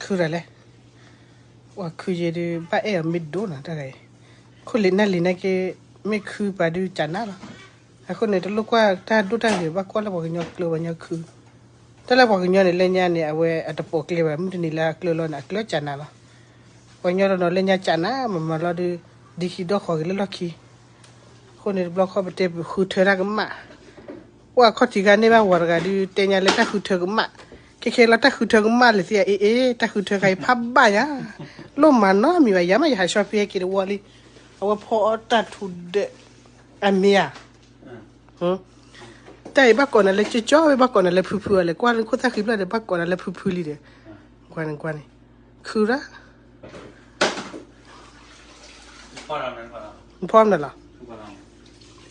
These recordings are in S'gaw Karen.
ခုတၢ်လဲၣ်, ဝဲခုယဲဒုး ဘၣ်အဲၣ်အီၤမ့ၢ်ဒိၣ်နီၤ တၢ်ဂၤအံၤ, ခိၣ်လံာ်နၢ်လံာ်နာ်က့ မ့ၢ်ခုပာ်ဒုးကနၣ်လီၤ. အဃိန့ၣ် တလိၣ်ကွၢ်တၢ်ဒိၣ်တၢ်ဂ့ၤ ဘၣ်ကွၢ်လၢပှၤကညီကျၢၤပှၤကညီခု, တၢ်လၢပှၤကညီန့ၣ် လၢညါန့ၣ် အဝဲအတပိာ်ကျဲဘၣ် မုၢ်တနံၤလၢအကျၢၤလီၤန့ၣ် အကျၢၤကနၣ်လီၤ. ပှၤကညီတနီၤလၢညါကနၣ် မၤမၤလီၤဒုး ဒံခံဒီၣ်ဃီၤက့ၤလၢလီၢ်ခံ, အဃိန့ၣ်တဘျီဃီပတဲပဃုထၢတၢ်ကမၣ်, ပှၤခီၣ်ထံးဂၤန့ၢ်ဘၣ်ဝီၤတဂၤဒုး တဲညါလၢတၢ်ဃုထၢကမၣ်, ခဲခဲလီၤတၢ်ဃုထၢကမၣ်လၢသ့ဧါ အ့ၣ်အ့ၣ် တၢ်ဃုထၢခါအံၤဖးဘၣ်ယၤ, လိၣ်မၤနီတမံၤဘၣ် ယၤမ့ၢ်ယဟးဆီဖဲဟဲက့ၤတဝီလံ, အဝဲဖီအီၣ်တၢ်ထူဒၢး, အမ့ၢ်ဧါ, တၢ်အံၤဘၣ်ကိးနၤလၢကၠီကၠီ ဘၣ်ကိးနၤလၢဖုဖုအီၤလဲၣ်, ကွၢ်လၢခိၣ်သၣ်ဃံဖျၢၣ်ဒီး ဘၣ်ကိးနၤလၢဖုဖုလံဒီး, ကွၢ်န့ၣ်ကွၢ်န့ၣ်, ခုရၣ် နဖီမနုၤလီၤ,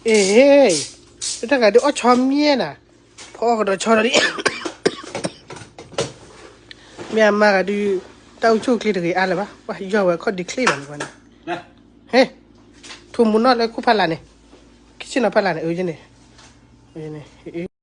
အ့ၣ်, တၢ်ဂၤဒုးအီၣ်ဆီမ့ၢ်နၤ, ဖီအီၣ်ကဒီးဆီဒီးလံ, မ့ၢ်အမါဂၤဒုး, တၢ်အိၣ်ဆူၣ်အိၣ်ချ့တဂ့ၤအါလၢၤဘၣ်, ပှၤယီၢ်ဝဲခီၣ်ဒံချ့ဘၣ်န့ၣ်ကွၢ်န့ၣ်, ဟ့ၣ်, ထူမူနီၢ်လၢခိၣ်ဖးလၢ်န့ၣ်, ခံဆ့ၣ်နီၤဖးလၢ်န့ၣ် အၢန့ၣ်, အၢန့ၣ်